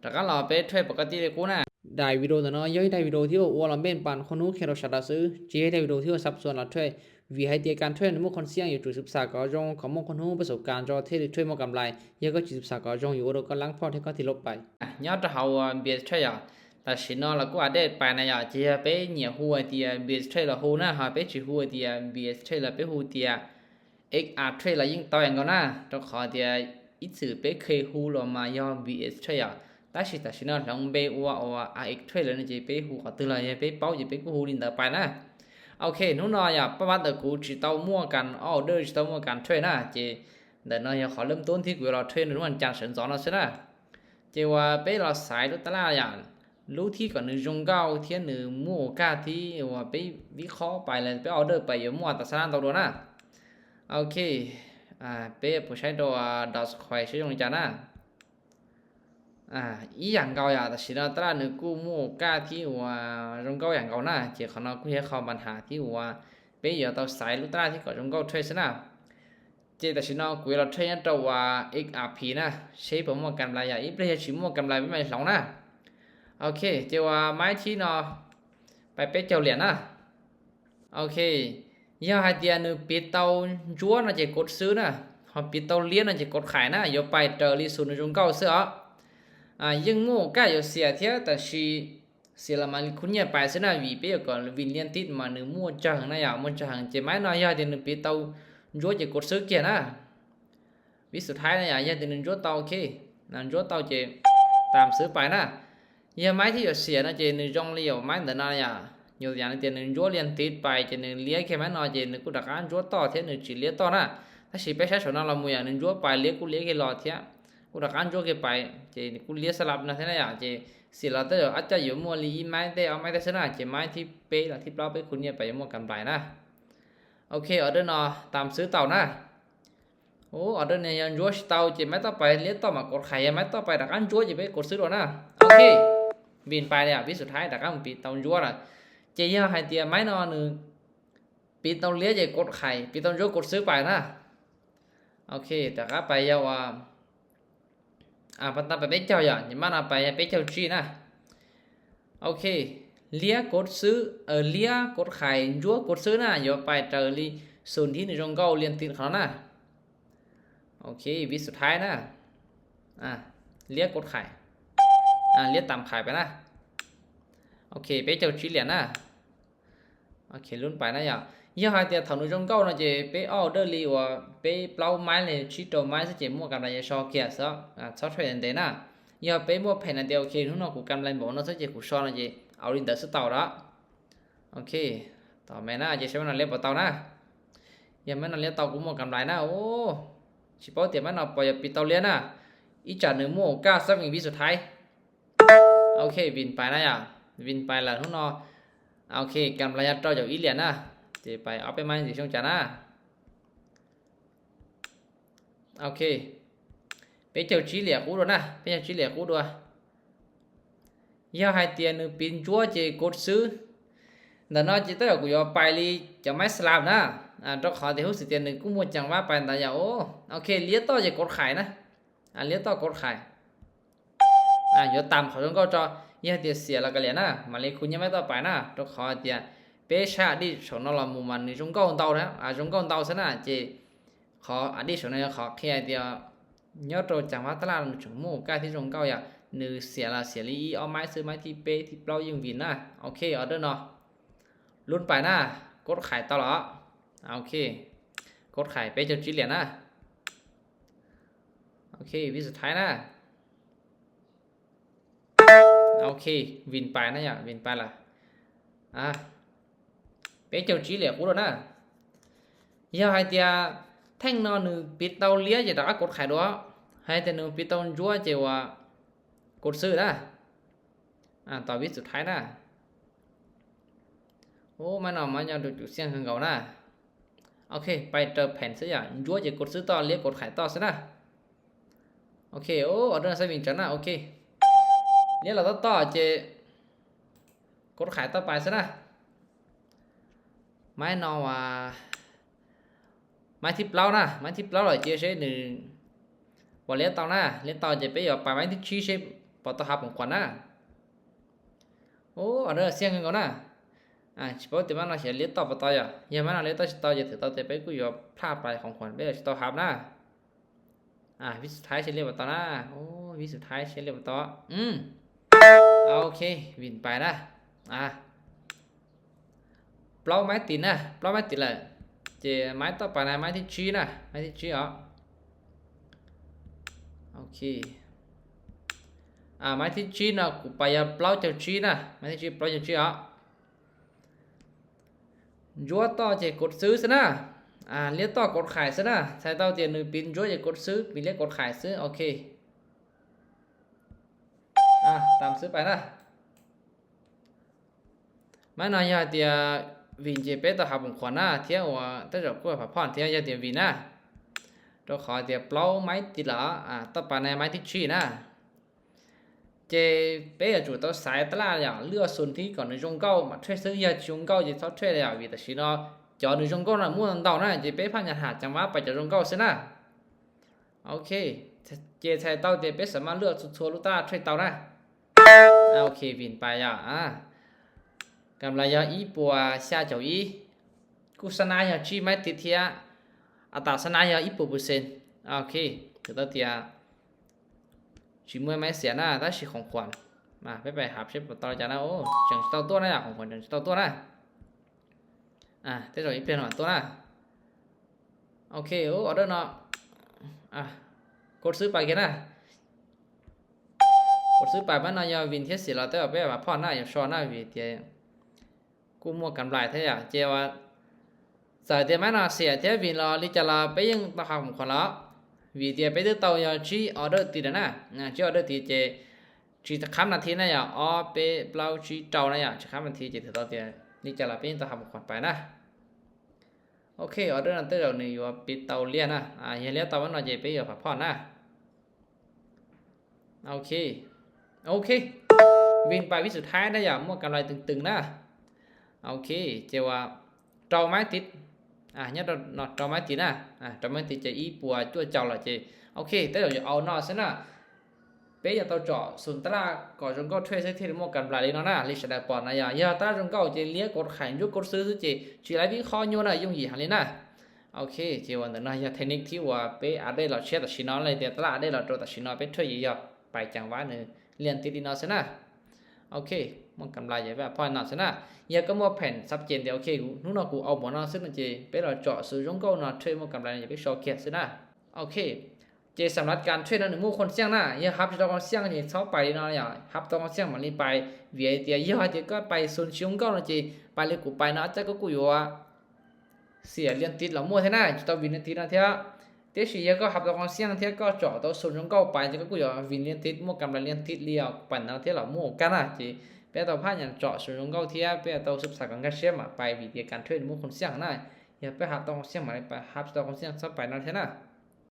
ຕະການລາວເປັນເທຣດປົກກະຕິເລີຍກູນະ. ໄດ້ວິດີໂອເນາະ ຍ້ອນໄດ້ວິດີໂອທີ່ວ່າອວນລະເມັນປານຄົນຮູ້ແຄ່ໂດດສາດລະຊື່ ຈະເຮັດໃຫ້ວິດີໂອທີ່ວ່າສັບສົນລະເທຣດ ວິໄທທີ່ການເທຣດໃນໝູ່ຄົນສ່ຽງຢູ່ຈຸດສຶກສາກໍຈົ່ງ ຂໍ້ມູນຄົນຮູ້ປະສົບການຈໍເທຣດ ເທຣດໝົດກຳໄລ ເຍາະກໍຈິດສຶກສາກໍຈົ່ງຢູ່ໂອໂດກຳລັງພໍເທດກໍທີ່ລົບໄປ ຍອດເຮົາເບສເທຣດ ຕາຊິນອລະກູອາເດດໄປນະ ຢາກຈະເປັນຫຍັງຮູ້ໄອເດຍເບສເທຣດລະຮູ້ນະ ເຮົາເປັນຊິຮູ້ໄອເດຍເບສເທຣດລະເປັນຮູ້ເດຍ ເອັກອາເທຣດລະຍິງຕໍ່ຫຍັງກ່ອນນະ ຕ້ອງຂໍເດຍ ອີກຊື່ເປັນເຄີຍຮູ້ລະມາຍອມ BS Trade ຕາຊິຕາຊິນອລ ລອງເບອອອ RX Trade ລະນີ້ຈະເປັນຮູ້ກໍຕື່ນລະ ເປັນເປົ້າຈະເປັນກູຮູ້ລິນເດີໄປນະ. ໂອເຄ ໜູນ້ອຍ ປະຫວັດເດີກູຈິຕອລໝວກກັນ ອໍເດີຈິຕອລໝວກກັນເທຣດນະ ເຈ ເດີນ້ອຍ ຂໍເລີ່ມຕົ້ນທີ່ກູລາວເທຣດໃນວັນຈັນເສີນສອງນະ ເຊີນນະ. ເຈວ່າເປັນລາວສາຍລຸດຕະລາດ ຍາ ລູກທີກ່ອນໜຶ່ງຈົງເກົ້າ ທຽນໜຶ່ງ ໝູ່ໂອກາດທີ່ວ່າໄປວິເຄາະໄປ ແລະ ໄປອໍເດີໄປ ຢູ່ໝວດຕາຊະນະຕົວໂດນນະ. ໂອເຄ ອາ ເປັນຜູ້ໃຊ້ຕົວດອດສະຄວຍ ໃຊ້ຕົວຈານນະ. ອາ ອີຫຍັງເກົ່າ ຍາ ຕາຊິນອລ ຕະຫຼາດໜຶ່ງກູ້ ໝູ່ໂອກາດທີ່ວ່າຈົງເກົ້າຫຍັງເກົ່ານະ. ເຈ ຂອງເຮົາກູເຮັດເຂົ້າບັນຫາທີ່ວ່າເປັນຢູ່ຕົວສາຍລຸດຕະລາດທີ່ກ່ອນຈົງເກົ້າເທຣດຊະນະ. ເຈ ຕາຊິນອລ ກູລາວເທຣດຕົວວ່າ XRP ນະ ເຊປະມວນກຳໄລ ຢາ ອີເປເຮັດຊິມວນກຳໄລໄປໃໝ່ສອງນະ. ໂອເຄ ເຈວ່າໄມ້ທີ່ນອ ໄປເປັນເຈົ້າຫຼຽນນະ. ໂອເຄ ຍາ ໃຫ້ເດຍໜຶ່ງປິດເຕົາຈົວນະ ຈະກົດຊື້ນະ ເຮົາປິດເຕົາລຽນນະ ຈະກົດຂາຍນະ ຢາໄປເຕີລີສູນໜຶ່ງຈົງເກົ້າເສືອ ອາ ຍິງໝູ່ກະຢາເສຍເທຍ ຕາຊິ ເສຍລະມາຄູນເຍໄປເສືອນະ ວີເປກໍວິນລຽນຕິດມາໜຶ່ງໝູ່ຈະຫຶງນະ ຢາໝູ່ຈະຫຶງ ເຈໄມ້ນອຍ ຍາ ເດຍໜຶ່ງປິດເຕົາຈົວ ຈະກົດຊື້ກຽນນະ. ວິສຸດທ້າຍນະ ຢາ ເດຍໜຶ່ງຈົວເຕົາ ໂອເຄ ນະ ຈົວເຕົາ ເຈຕາມຊື້ໄປນະ. ເຫຍື່ອໄມ້ທີ່ຢາເສຍນະ ເຈໜຶ່ງຈົງລຽວໄມ້ເດີນາ ຢາ ຍົກຕົວຢ່າງເດຍໜຶ່ງຈົວລຽນຕິດໄປ ເຈໜຶ່ງລຽແຄ່ໄມ້ນອຍ ເຈໜຶ່ງກູດາການຈົວຕໍ່ ເທຍໜຶ່ງຈິລຽຕໍ່ນະ. ຖ້າຊິໄປໃຊ້ສອນນອລະມຸຍ ອາ ໜຶ່ງຈົວໄປລຽ ກູລຽແຄ່ລໍເທຍ ກູດາການຈົວແຄ່ໄປ ເຈກູລຽສະຫຼັບນະ ເທຍນະ ຢາ ເຈເສຍລະເຕີ ອາດຈະຢູ່ມົວລີອີໄມ້ແຕ່ເອົາໄມ້ແຕ່ຊະນະ ເຈໄມ້ທີ່ເປລະທີ່ເປົ່າໄປຄູນເຍໄປໝວດກຳໄລນະ. ໂອເຄ ອໍເດີນອ ຕາມຊື້ເຕົານະ. ໂອ້ ອໍເດີນີ້ຍັງຈົວຊິເຕົາ ເຈໄມ້ຕໍ່ໄປລຽນຕໍ່ມາກົດຂາຍ ໄມ້ຕໍ່ໄປດາກອັນຈົວຈະໄປກົດຊື້ໂດນນະ. ໂອເຄ ວິນໄປແລ້ວ ວິນສຸດທ້າຍດາກອັນປິດເຕົາຈົວລະ ເຈຍາໃຫ້ເຕຍໄມ້ນອນໜຶ່ງ ປິດເຕົາລຽນຈະກົດຂາຍ ປິດເຕົາຈົວກົດຊື້ໄປນະ. ໂອເຄ ດາກອັນໄປຍາວ່າ ອາ ປັນຕາໄປເປັນເຈົ້າຢາ ຍາມານອນໄປເປັນເຈົ້າຈີນະ. ໂອເຄ ລຽກົດຊື້ ເອີ ລຽກົດຂາຍ ຈົວກົດຊື້ນະ ຢາໄປເຕີລີສູນທີໜຶ່ງຈົງເກົ້າລຽນຕິດເຂົານະ. ໂອເຄ ວິນສຸດທ້າຍນະ ອາ ລຽກົດຂາຍ ອາ ລຽຕາມຂາຍໄປນະ. ໂອເຄ ເປັນເຈົ້າຈີນລຽນນະ. ໂອເຄ ລຸ້ນໄປນະຢາ ຍາໃຫ້ເຕຍເທົ່າໜຶ່ງຈົງເກົ້ານະ ເຈເປອໍເດີລີວ່າເປເປົ່າໄມ້ເລີຍ ຊິໂຕໄມ້ຊະເຈໝວດກຳໄລຊໍເກຍຊະ ອາ ຊໍເທຣດເດນະ. ຍາເປໝວດແຜ່ນນະເຕຍ ໂອເຄ ໜູນອກກູກຳໄລບໍ່ນະ ຊະເຈກູຊອນນະ ເຈເອົາລິນເດີສະເຕົາລະ. ໂອເຄ ຕໍ່ແມ່ນນະ ເຈໃຊ້ມັນນະເລັບບໍ່ເຕົານະ ຍາແມ່ນນະເລັບເຕົາກູໝວດກຳໄລນະ. ໂອ້ ຊິເປົ່າເຕຍມັນເອົາໄປ ຢາປິດເຕົາລຽນນະ ອີຈານໜຶ່ງໝູ່ກາຊັບອີກວິນສຸດທ້າຍ. ໂອເຄ ວິນໄປນະຢາ ວິນໄປລະຫູນອ. ໂອເຄ ກຳໄລຍາຕໍ່ຢາອີລຽນນະ ເຈໄປເອົາໄປໄມ້ຊິຊົງຈານະ. ໂອເຄ ເປັນເຈົ້າຈີເລຍຄູດວນະ ເປັນເຈົ້າຈີເລຍຄູດວນ. ຍາໃຫ້ເຕຍໜຶ່ງປິນຈົວເຈກົດຊື້ ດານອນເຈເຕີກູຢາໄປລີຈະໄມ້ສະລາມນະ. ອາ ຕ້ອງຂໍເຕຍຮູ້ສຶກເຕຍໜຶ່ງກູໝູດຈັງຫວະໄປຕາຍາ. ໂອ ໂອເຄ ລຽນຕໍ່ເຈກົດຂາຍນະ ອາ ລຽນຕໍ່ກົດຂາຍ. ອາ ຢາຕາມເຂົາຈົນເຂົາຈະ ຍາເຕຍເສຍລະກະເລຍນະ ມາເລຍຄູນຍາໄມ້ຕໍ່ໄປນະ. ຕົວຂໍເຕຍເປຊາດິສົນນອລະມຸມາໜຶ່ງຈົງເກົ້າເຕົານະ ອາ ຈົງເກົ້າເຕົາຊະນະ ເຈ ຂໍອະດິສົນນອລະ ຂໍເຄເຕຍ ຍອດໂຕຈັງຫວະຕະຫຼາດໜຶ່ງຈົງໝູ່ກາທີ່ຈົງເກົ້າຢາ ໜຶ່ງເສຍລະເສຍລີ ອອກໄມ້ຊື້ໄມ້ທີ່ເປທີ່ເປົ່າຍິງວິນນະ. ໂອເຄ ອອເດີນອ ລຸ້ນໄປນະ ກົດຂາຍຕໍ່ລະ. ໂອເຄ ກົດຂາຍເປເຈົ້າຈີລຽນນະ. ໂອເຄ ວິນສຸດທ້າຍນະ. ໂອເຄ ວິນໄປນະ ຢາກວິນໄປລະ. ອາ ເປເຈົ້າຈີລຽນກູໂດນນະ. ຢາໃຫ້ເຕຍແທ່ງນອນໜຶ່ງປິດເຕົາລຽນ ຈະຕາການກົດຂາຍດ້ວຍ ໃຫ້ແຕ່ໜຶ່ງປິດເຕົາຈົວ ເຈວ່າກົດຊື້ນະ. ອາ ຕໍ່ວິນສຸດທ້າຍນະ. ໂອ້ ມານອນມາຍອນດູຈຸສຽງຄືເກົ່ານະ. ໂອເຄ ໄປເຕີມແຜ່ນຊະຢ່າ ຈົວຈະກົດຊື້ຕໍ່ ລຽນກົດຂາຍຕໍ່ຊະນະ. ໂອເຄ ໂອ້ ອອເດີໃສ່ວິງຈັນນະ. ໂອເຄ ລຽນລະຕໍ່ຕໍ່ ເຈກົດຂາຍຕໍ່ໄປຊະນະ. ມານອນວ່າ ໄມ້ທິບເລົານະ ໄມ້ທິບເລົາລະເຈເຊໜຶ່ງ ບໍ່ລຽນຕໍ່ນະ ລຽນຕໍ່ຈະໄປຢອກໄປໄມ້ທິບຊີເຊ ປະຕອນຮັບຂອງຂວັນນະ. ໂອ້ ອອເດີສ່ຽງກັນກ່ອນນະ. ອາ ຊິປະຕິບັດເນາະ ເຮັດລຽນຕໍ່ປະຕອນຢາ ເຮັດມາເນາະ ລຽນຕໍ່ຊິຕໍ່ ຢ່າຖືກຕໍ່ ແຕ່ເປັນກູຢອມພາດໄປຂອງຂວັນ ເປັນຊິຕໍ່ຮັບນະ. ອາ ວິສຸດທ້າຍຊິລຽນປະຕອນນະ. ໂອ້ ວິສຸດທ້າຍຊິລຽນປະຕອນ. ອືມ ໂອເຄ ວິນໄປນະ. ອາ ເປົ່າໄມ້ຕິນນະ ເປົ່າໄມ້ຕິນແລ້ວ ເຈ ໄມ້ຕໍ່ໄປນະ ໄມ້ທີສີ່ນະ ໄມ້ທີສີ່ເອົາ. ໂອເຄ ອາ ໄມ້ທີສີ່ເນາະ ກູໄປຢາເປົ່າເຈົ້າຈີນະ ໄມ້ທີສີ່ເປົ່າເຈົ້າຈີເອົາ. ຢວດຕໍ່ເຈກົດຊື້ຊະນະ. ອາ ລຽນຕໍ່ກົດຂາຍຊະນະ ໃສ່ເຕົ້າຕຽວໜຶ່ງປິ່ນ ຢວດເຈກົດຊື້ ປິ່ນລຽນກົດຂາຍຊື້. ໂອເຄ ອາ ຕາມຊື້ໄປນະ. ມາໜ້ອຍຢາຕຽວວິນເຈເປຕໍ່ຫາບຸງຄວນນະ ທຽວວ່າຕະຈອບກ້ວຍຜາພອນ ທຽວຢາຕຽວວິນນະ ໂຕຂໍຕຽວເປົ່າໄມ້ຕິດລະ. ອາ ຕໍ່ໄປໃນໄມ້ທີສີ່ນະ ເຈເປຢາຈູໂຕສາຍຕະຫຼາດຢາ ເລືອກໂຊນທີ່ກ່ອນໜຶ່ງຈອງເກົ້າ ມາເທຣດເຊິ່ງຢາຈອງເກົ້າ ເຈຊອບເທຣດຢາວິນຕາຊີເນາະ ຈອນໜຶ່ງຈອງເກົ້ານະ ໝູນເດົານະ ເຈເປພາຍາຫາຈັງຫວະໄປຈອນໜຶ່ງຈອງເກົ້າຊະນະ. ໂອເຄ ເຈໃສ່ເຕົ້າ ເຈເປສາມາດເລືອກທົ່ວລູກຕາເທຣດເຕົ້ານະ. ອາ ໂອເຄ ວິນໄປຢາ ອາ ກຳໄລຢາອີ່ປົວຊາເຈົ້າອີ່ ກູຊະນະຢາຈີໄມ້ຕິດທຽ ອັດຕາຊະນະຢາອີ່ປົວເປີເຊັນ. ໂອເຄ ຖືເຕົ້າຕຽວຈີມວຍໄມ້ເສຍນະ ຕາຊີຂອງຂວັນ. ມາ ໄປ ໄປຫາເຊຟຕໍ່ຈານນະ. ໂອ້ ຈັ່ງເຕົ້າຕົວນະ ຂອງຂວັນຈັ່ງເຕົ້າຕົວນະ. ອາ ແຕ່ຈອກອີ່ເປັນຫວາຕົວນະ. ໂອເຄ ໂອ້ ອອເດີເນາະ. ອາ ກົດຊື້ໄປເກນນະ ກົດຊື້ໄປ ມັນເນາະ ຢາວິນເທດສີລາວ ແຕ່ວ່າແປວ່າພອນນະ ຢາຊອນນະ ວິນເຕຍ ກູໝວກກຳໄລແທ້ຢາ ເຈວ່າ ສາຍເຕຍມາເນາະ ເສຍເທຍວິນລາວ ລິຈາລາວ ໄປຍິງຕໍ່ຫາຂອງຂວັນລາວ ວິນເຕຍໄປຕື້ເຕົ້າ ຢາຈີອອເດີຕິດນະ ນະ ຈີອອເດີຕິດ ເຈ ຈີຕະຄຳນາທີນະຢາ ອອເປເປົ່າຈີເຕົ້ານະຢາ ຈະຄຳນາທີ ເຈຖືເຕົ້າຕຽວ ລິຈາລາວ ໄປຍິງຕໍ່ຫາຂອງຂວັນໄປນະ. ໂອເຄ ອອເດີນຳເຕີເຈົ້າໜຶ່ງຢູ່ວ່າປິດເຕົ້າລຽນນະ. ອາ ເຮັດລຽນຕໍ່ມັນໜ້ອຍ ເຈໄປຢູ່ພັກຜ່ອນນະ. ໂອເຄ ໂອເຄ ວິນໄປວິສຸດທ້າຍນະ ຢ່າໝວກກຳໄລຕຶງໆນະ. ໂອເຄ ເຈວ່າເຈົ້າໄມ້ຕິດ ອາ ຍອດເນາະ ເຈົ້າໄມ້ຕິດນະ. ອາ ເຈົ້າໄມ້ຕິດ ເຈອີ່ປົວຈົວເຈົ້າລະ ເຈ ໂອເຄ ແຕ່ເຈົ້າຢ່າເອົາເນາະຊັ້ນນະ. ເປຢາກເຕົ້າເຈາະສູນຕະຫຼາດ ກໍຈົງເກົ້າເທຣດເຊັກເທຣດໝວກກຳໄລເລີຍເນາະນະ ລິຊະໄດປອນນະ ຢ່າ ຢ່າຕະຫຼາດຈົງເກົ້າ ເຈລຽກກົດຂາຍ ຢຸດກົດຊື້ ເຈ ຈີໄລວິເຄາະຢູ່ນະ ຫຍຸ້ງຫຍິງຫັ້ນເລີຍນະ. ໂອເຄ ເຈວ່າເນາະ ຢ່າເທັກນິກທີ່ວ່າເປອາໄດ້ລາວເຊດຕາຊິນອນເລີຍ ແຕ່ຕະຫຼາດໄດ້ລາວໂຕຕາຊິນອນ ເປເທຣດຢູ່ ໄປຈັງຫວະໜຶ່ງ ລຽນຕິດອີນອນຊັ້ນນະ. ໂອເຄ ໝວກກຳໄລ ຢ່າໄປພອນນອນຊັ້ນນະ ຢ່າກໍໝວກແຜ່ນຊັບເຈນເດ. ໂອເຄ ໜູເນາະ ກູເອົາໝວກນອນຊັ້ນນະ ເຈ ເປລາວເຈາະສູນຈົງເກົ້າເນາະ ເທຣດໝວກກຳໄລ ຢ່າໄປຊອກແຄດຊັ້ນນະ. ໂອເຄ ເຈສຳລັບການເທຣດນະ ໝູ່ຄົນສ່ຽງນະ ຢ່າຮັບເຈົ້າຂອງສ່ຽງ ເຈຊອບໄປເນາະ ຢ່າຮັບເຈົ້າຂອງສ່ຽງມາລີໄປ ເວຍເຕຍ ຢ່າເຕຍກໍໄປສູນຊິງເກົ້ານະ ເຈ ໄປເລີຍ ກູໄປເນາະ ຈັກກໍກູຢູ່ວ່າ ເສຍລຽນຕິດລະໝົດແທ້ນະ ເຈົ້າວິນລຽນຕິດນະເທຍ ເຕຊິເຍກໍຮັບເຈົ້າຂອງສ່ຽງເທຍ ກໍເຈາະໂຕສູນຈົງເກົ້າໄປ ຈັກກໍກູຢູ່ວ່າວິນລຽນຕິດ ໝວກກຳໄລລຽນຕິດລຽວ ປັນນະເທຍລະໝົດກັນນະ ເຈ ເປໂຕພາຍາເຈາະສູນຈົງເກົ້າເທຍ ເປໂຕສຶກສາການແຄດເຊມາ ໄປວິທີການເທຣດໝູ່ຄົນສ່ຽງນະ ຢ່າໄປຮັບເຈົ້າຂອງສ່ຽງມາລີໄປ ຮັບເຈົ້າຂອງສ່ຽງຊອບໄປນະເທຍນະ.